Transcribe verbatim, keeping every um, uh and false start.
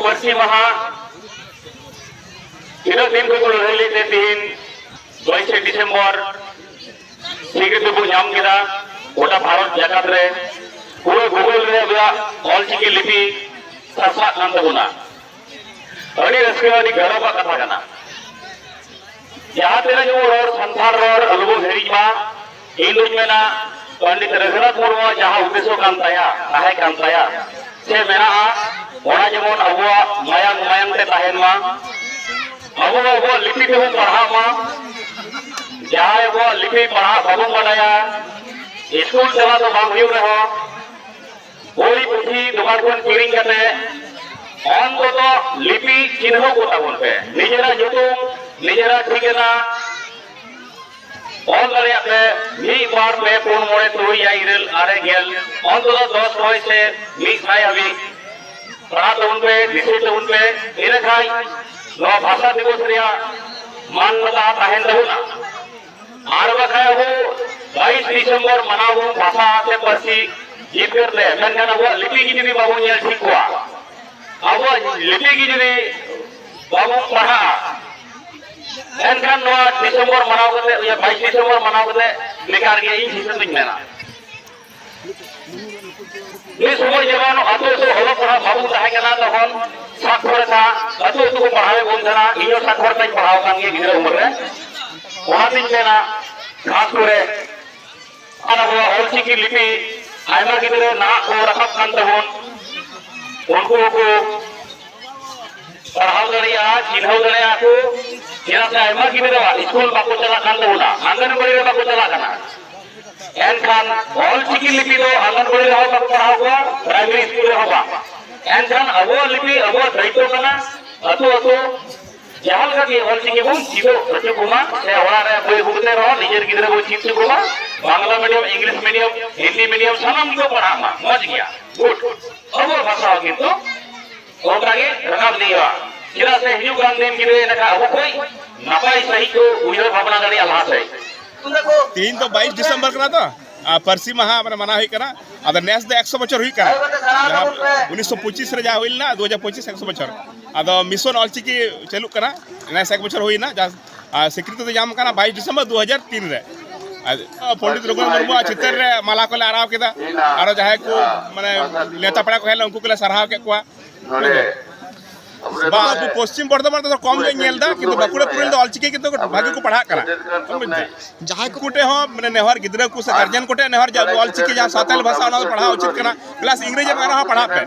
ᱯᱟᱹᱨᱥᱤ ᱢᱟᱦᱟ ᱛᱤᱱᱟᱹᱜ ᱫᱤᱱ ᱠᱷᱚᱱ ᱠᱚ ᱞᱟᱹᱲᱦᱟᱹᱭ ᱞᱮᱫ ᱛᱮ ᱛᱤᱦᱤᱧ ᱵᱟᱭᱤᱥᱮ ᱰᱤᱥᱮᱢᱵᱚᱨ ᱥᱤᱠᱨᱤᱛᱤ ᱵᱚ ᱧᱟᱢ ᱠᱮᱫᱟ᱾ ᱜᱚᱴᱟ ᱵᱷᱟᱨᱚᱛ ᱡᱟᱠᱟᱛ ᱨᱮ ᱯᱩᱨᱟᱹ ᱜᱩᱜᱚᱞ ᱨᱮ ᱟᱵᱚᱣᱟᱜ ᱚᱞᱪᱤᱠᱤ ᱞᱤᱯᱤ ᱥᱟᱨᱥᱟᱜ ᱠᱟᱱ ᱛᱟᱵᱚᱱᱟ᱾ ᱟᱹᱰᱤ ᱨᱟᱹᱥᱠᱟᱹ, ᱟᱹᱰᱤ ᱜᱚᱨᱚᱵᱟᱜ ᱠᱟᱛᱷᱟ ᱠᱟᱱᱟ᱾ ᱡᱟᱦᱟᱸ ᱛᱤᱱᱟᱹᱜ ᱜᱮᱵᱚᱱ ᱨᱚᱲ, ᱥᱟᱱᱛᱟᱲ ᱨᱚᱲ ᱟᱞᱚᱵᱚᱱ ᱦᱤᱲᱤᱧ ᱢᱟ᱾ ᱤᱧ ᱫᱩᱧ ᱢᱮᱱᱟ, ᱯᱚᱱᱰᱤᱛ ᱨᱚᱜᱷᱩᱱᱟᱛᱷ ᱢᱩᱨᱢᱩᱣᱟᱜ ᱡᱟᱦᱟᱸ ᱩᱫᱽᱫᱮᱥᱥᱚ ᱠᱟᱱ ᱛᱟᱭᱟ, ᱛᱟᱦᱮᱸ ᱠᱟᱱ ᱛᱟᱭᱟ, ᱥᱮ ᱢᱮᱱᱟᱜᱼᱟ, ᱚᱱᱟ ᱡᱮᱢᱚᱱ ᱟᱵᱚᱣᱟᱜ ᱢᱟᱭᱟᱝ ᱢᱟᱭᱟᱝ ᱛᱮ ᱛᱟᱦᱮᱱ ᱢᱟ᱾ ᱟᱵᱚ ᱟᱵᱚᱣᱟᱜ ᱞᱤᱯᱤ ᱛᱮᱵᱚᱱ ᱯᱟᱲᱦᱟᱜ ᱢᱟ᱾ ᱡᱟᱦᱟᱸᱭ ᱟᱵᱚᱣᱟᱜ ᱞᱤᱯᱤ ᱯᱟᱲᱦᱟᱜ ᱵᱟᱵᱚᱱ ᱵᱟᱰᱟᱭᱟ, ᱥᱠᱩᱞ ᱪᱟᱞᱟᱜ ᱫᱚ ᱵᱟᱝ ᱦᱩᱭᱩᱜ ᱨᱮᱦᱚᱸ, ᱵᱳᱭ ᱯᱩᱛᱷᱤ ᱫᱚᱠᱟᱱ ᱠᱷᱚᱱ ᱠᱤᱨᱤᱧ ᱠᱟᱛᱮ ᱚᱱᱛᱚᱛᱚ ᱞᱤᱯᱤ ᱪᱤᱱᱦᱟᱹᱣ ᱠᱚ ᱛᱟᱵᱚᱱ ᱯᱮ᱾ ᱱᱤᱡᱮᱨᱟᱜ ᱧᱩᱛᱩᱢ, ᱱᱤᱡᱮᱨᱟᱜ ᱴᱷᱤᱠᱟᱹᱱᱟ ᱚᱞ ᱫᱟᱲᱮᱭᱟᱜ ᱯᱮ᱾ ᱢᱤᱫ, ᱵᱟᱨ, ᱯᱮ, ᱯᱩᱱ, ᱢᱚᱬᱮ, ᱛᱩᱨᱩᱭ, ᱮᱭᱟᱭ, ᱤᱨᱟᱹᱞ, ᱟᱨᱮ, ᱜᱮᱞ, ᱚᱱᱛᱚᱛᱚ ᱫᱚᱥ ᱠᱷᱚᱱ ᱥᱮ ᱢᱤᱫ ᱥᱟᱭ ᱦᱟᱹᱵᱤᱡ ᱯᱟᱲᱦᱟᱜ ᱛᱟᱵᱚᱱ ᱯᱮ, ᱫᱤᱥᱟᱹᱭ ᱛᱟᱵᱚᱱ ᱯᱮ᱾ ᱤᱱᱟᱹ ᱠᱷᱟᱱ ᱱᱚᱣᱟ ᱵᱷᱟᱥᱟ ᱫᱤᱵᱚᱥ ᱨᱮᱭᱟᱜ ᱢᱟᱱ ᱞᱟᱛᱟᱨ ᱛᱟᱦᱮᱱ ᱛᱟᱵᱚᱱᱟ᱾ ᱟᱨ ᱵᱟᱠᱷᱟᱡ ᱟᱵᱚ ᱵᱟᱭᱤᱥ ᱰᱤᱥᱮᱢᱵᱚᱨ ᱢᱟᱱᱟᱣ ᱵᱚᱱ ᱵᱷᱟᱥᱟ ᱥᱮ ᱯᱟᱹᱨᱥᱤ ᱡᱤᱛᱠᱟᱹᱨ ᱛᱮ, ᱢᱮᱱᱠᱷᱟᱱ ᱟᱵᱚᱣᱟᱜ ᱞᱤᱯᱤ ᱜᱮ ᱡᱩᱫᱤ ᱵᱟᱵᱚᱱ ᱧᱮᱞ ᱴᱷᱤᱠ ᱠᱚᱣᱟ, ᱟᱵᱚᱣᱟᱜ ᱞᱤᱯᱤ ᱜᱮ ᱡᱩᱫᱤ ᱵᱟᱵᱚᱱ ᱯᱟᱲᱦᱟᱜᱼᱟ, ᱮᱱᱠᱷᱟᱱ ᱱᱚᱣᱟ ᱰᱤᱥᱮᱢᱵᱚᱨ ᱢᱟᱱᱟᱣ ᱠᱟᱛᱮ, ᱤᱭᱟᱹ, ᱵᱟᱭᱤᱥ ᱰᱤᱥᱮᱢᱵᱚᱨ ᱢᱟᱱᱟᱣ ᱠᱟᱛᱮ ᱵᱮᱠᱟᱨ ᱜᱮ ᱤᱧ ᱦᱤᱥᱟᱹᱵ ᱤᱧ ᱢᱮᱱᱟ᱾ ᱢᱤᱫ ᱥᱚᱢᱚᱭ ᱡᱮᱢᱚᱱ ᱟᱹᱛᱩ ᱟᱹᱛᱩ ᱚᱞᱚᱜ ᱯᱟᱲᱦᱟᱜ ᱵᱟᱵᱚᱱ ᱛᱟᱦᱮᱸ ᱠᱟᱱᱟ, ᱛᱚᱠᱷᱚᱱ ᱥᱟᱠᱷᱚᱨ ᱨᱮ ᱟᱹᱛᱩ ᱟᱹᱛᱩ ᱠᱚ ᱯᱟᱲᱦᱟᱣᱮᱫ ᱵᱚᱱ ᱛᱟᱦᱮᱱᱟ᱾ ᱤᱧ ᱦᱚᱸ ᱥᱟᱠᱷᱚᱨ ᱨᱮᱧ ᱯᱟᱲᱦᱟᱣ ᱟᱠᱟᱱ ᱜᱮᱭᱟ ᱜᱤᱫᱽᱨᱟᱹ ᱩᱢᱮᱨ ᱨᱮ᱾ ᱚᱱᱟᱛᱤᱧ ᱢᱮᱱᱟ, ᱠᱷᱟᱥ ᱠᱚᱨᱮ ᱟᱨ ᱟᱵᱚᱣᱟᱜ ᱚᱞᱪᱤᱠᱤ ᱞᱤᱯᱤ ᱟᱭᱢᱟ ᱜᱤᱫᱽᱨᱟᱹ ᱱᱟᱦᱟᱜ ᱠᱚ ᱨᱟᱠᱟᱵ ᱠᱟᱱ ᱛᱟᱵᱚᱱ, ᱩᱱᱠᱩ ᱦᱚᱸᱠᱚ ᱯᱟᱲᱦᱟᱣ ᱫᱟᱲᱮᱭᱟᱜᱼᱟ, ᱪᱤᱱᱦᱟᱹᱣ ᱫᱟᱲᱮᱭᱟᱜᱼᱟ ᱠᱚ᱾ ᱪᱮᱫᱟᱜ ᱥᱮ ᱟᱭᱢᱟ ᱜᱤᱫᱽᱨᱟᱹ ᱥᱠᱩᱞ ᱵᱟᱠᱚ ᱪᱟᱞᱟᱜ ᱠᱟᱱ ᱛᱟᱵᱚᱱᱟ, ᱟᱝᱜᱟᱱᱵᱟᱲᱤ ᱨᱮ ᱵᱟᱠᱚ ᱪᱟᱞᱟᱜ ᱠᱟᱱᱟ᱾ ᱮᱱᱠᱷᱟᱱ ᱚᱞᱪᱤᱠᱤ ᱞᱤᱯᱤ ᱫᱚ ᱟᱝᱜᱟᱱᱵᱟᱲᱤ ᱨᱮᱦᱚᱸ ᱵᱟᱠᱚ ᱯᱟᱲᱦᱟᱣ ᱠᱚᱣᱟ, ᱯᱨᱟᱭᱢᱟᱨᱤ ᱥᱠᱩᱞ ᱨᱮᱦᱚᱸ ᱵᱟᱝ᱾ ᱮᱱᱠᱷᱟᱱ ᱟᱵᱚᱣᱟᱜ ᱞᱤᱯᱤ ᱟᱵᱚᱣᱟᱜ ᱫᱟᱭᱤᱛᱛᱚ ᱠᱟᱱᱟ, ᱟᱹᱛᱩ ᱟᱹᱛᱩ ᱡᱟᱦᱟᱸ ᱞᱮᱠᱟ ᱜᱮ ᱚᱞᱪᱤᱠᱤ ᱵᱚᱱ ᱪᱮᱫᱚᱜ ᱦᱚᱪᱚ ᱠᱚᱢᱟ, ᱥᱮ ᱚᱲᱟᱜ ᱨᱮ ᱵᱳᱭ ᱟᱹᱜᱩ ᱠᱟᱛᱮ ᱨᱮᱦᱚᱸ ᱱᱤᱡᱮᱨ ᱜᱤᱫᱽᱨᱟᱹ ᱵᱚᱱ ᱪᱮᱫ ᱦᱚᱪᱚ ᱠᱚᱢᱟ, Bangla medium, English medium, Hindi medium, ᱥᱟᱱᱟᱢ ᱜᱮᱠᱚ ᱯᱟᱲᱦᱟᱜ ᱢᱟ, ᱢᱚᱡᱽ ᱜᱮᱭᱟ, ᱜᱩᱰ᱾ ᱟᱵᱚᱣᱟᱜ ᱵᱷᱟᱥᱟ ᱦᱚᱸ ᱠᱤᱱᱛᱩ ᱚᱱᱠᱟ ᱜᱮ ᱨᱟᱠᱟᱵ ᱤᱫᱤ ᱦᱩᱭᱩᱜᱼᱟ᱾ ᱪᱮᱫᱟᱜ ᱥᱮ ᱦᱤᱡᱩᱜ ᱠᱟᱱ ᱫᱤᱱ ᱜᱤᱫᱽᱨᱟᱹ ᱮᱸᱰᱮᱠᱷᱟᱱ ᱟᱵᱚ ᱠᱷᱚᱱ ᱱᱟᱯᱟᱭ ᱥᱟᱺᱦᱤᱡ ᱠᱚ ᱩᱭᱦᱟᱹᱨ ᱵᱷᱟᱵᱽᱱᱟ ᱫᱟᱲᱮᱭᱟᱜᱼᱟ ᱞᱟᱦᱟ ᱥᱮᱫ᱾ ᱛᱤᱦᱤᱧ ᱫᱚ ᱵᱟᱭᱤᱥ ᱰᱤᱥᱮᱢᱵᱚᱨ ᱠᱟᱱᱟ ᱛᱚ? ᱟᱨ ᱯᱟᱹᱨᱥᱤ ᱢᱟᱦᱟ ᱢᱟᱱᱮ ᱢᱟᱱᱟᱣ ᱦᱩᱭᱩᱜ ᱠᱟᱱᱟ᱾ ᱟᱫᱚ ᱱᱮᱥ ᱫᱚ ᱮᱠᱥᱚ ᱵᱚᱪᱷᱚᱨ ᱦᱩᱭᱩᱜ ᱠᱟᱱᱟ, ᱡᱟᱦᱟᱸ ᱩᱱᱤᱥᱥᱚ ᱯᱚᱸᱪᱤᱥ ᱨᱮ ᱡᱟᱦᱟᱸ ᱦᱩᱭ ᱞᱮᱱᱟ, ᱫᱩ ᱦᱟᱡᱟᱨ ᱯᱚᱸᱪᱤᱥ ᱮᱠᱥᱚ ᱵᱚᱪᱷᱚᱨ᱾ ᱟᱫᱚ ᱢᱤᱥᱚᱱ ᱚᱞᱪᱤᱠᱤ ᱪᱟᱹᱞᱩᱜ ᱠᱟᱱᱟ, ᱱᱮᱥ ᱮᱠ ᱵᱚᱪᱷᱚᱨ ᱦᱩᱭᱱᱟ, ᱡᱟᱦᱟᱸ ᱟᱨ ᱥᱤᱠᱨᱤᱛᱤ ᱫᱚ ᱧᱟᱢ ᱠᱟᱱᱟ ᱵᱟᱭᱤᱥ ᱰᱤᱥᱮᱢᱵᱚᱨ ᱫᱩ ᱦᱟᱡᱟᱨ ᱛᱤᱱ ᱨᱮ᱾ ᱟᱨ ᱯᱚᱱᱰᱤᱛ ᱨᱚᱜᱷᱩᱱᱟᱛᱷ ᱢᱩᱨᱢᱩᱣᱟᱜ ᱪᱤᱛᱟᱹᱨ ᱨᱮ ᱢᱟᱞᱟ ᱠᱚᱞᱮ ᱟᱨᱟᱣ ᱠᱮᱫᱟ᱾ ᱟᱨᱚ ᱡᱟᱦᱟᱸᱭ ᱠᱚ ᱢᱟᱱᱮ ᱱᱮᱣᱛᱟ ᱯᱮᱲᱟ ᱠᱚ ᱦᱮᱡ ᱞᱮᱱᱟ, ᱩᱱᱠᱩ ᱠᱚᱞᱮ ᱥᱟᱨᱦᱟᱣ ᱠᱮᱫ ᱠᱚᱣᱟ᱾ ᱵᱟ, ᱟᱵᱚ ᱯᱚᱥᱪᱤᱢ ᱵᱚᱨᱫᱷᱚᱢᱟᱱ ᱨᱮᱫᱚ ᱠᱚᱢ ᱧᱚᱜ ᱤᱧ ᱧᱮᱞ ᱮᱫᱟ, ᱠᱤᱱᱛᱩ ᱵᱟᱸᱠᱩᱲᱟ ᱯᱩᱨᱩᱞ ᱫᱚ ᱚᱞᱪᱤᱠᱤ ᱠᱤᱱᱛᱩ ᱵᱷᱟᱜᱤ ᱠᱚ ᱯᱟᱲᱦᱟᱜ ᱠᱟᱱᱟ᱾ ᱡᱟᱦᱟᱸᱭ ᱠᱚ ᱩᱱᱠᱩ ᱴᱷᱮᱱ ᱦᱚᱸ ᱢᱟᱱᱮ ᱱᱮᱦᱚᱨ, ᱜᱤᱫᱽᱨᱟᱹ ᱠᱚ ᱥᱮ ᱜᱟᱨᱡᱮᱱ ᱠᱚ ᱴᱷᱮᱱ ᱱᱮᱦᱚᱨ ᱡᱮ ᱟᱵᱚ ᱚᱞᱪᱤᱠᱤ ᱡᱟᱦᱟᱸ ᱥᱟᱶᱛᱟᱞᱤ ᱵᱷᱟᱥᱟ, ᱚᱱᱟ ᱫᱚ ᱯᱟᱲᱦᱟᱣ ᱩᱪᱤᱛ ᱠᱟᱱᱟ, ᱯᱞᱟᱥ ᱤᱝᱨᱮᱡᱤ ᱟᱨᱦᱚᱸ ᱯᱟᱲᱦᱟᱜ ᱯᱮ᱾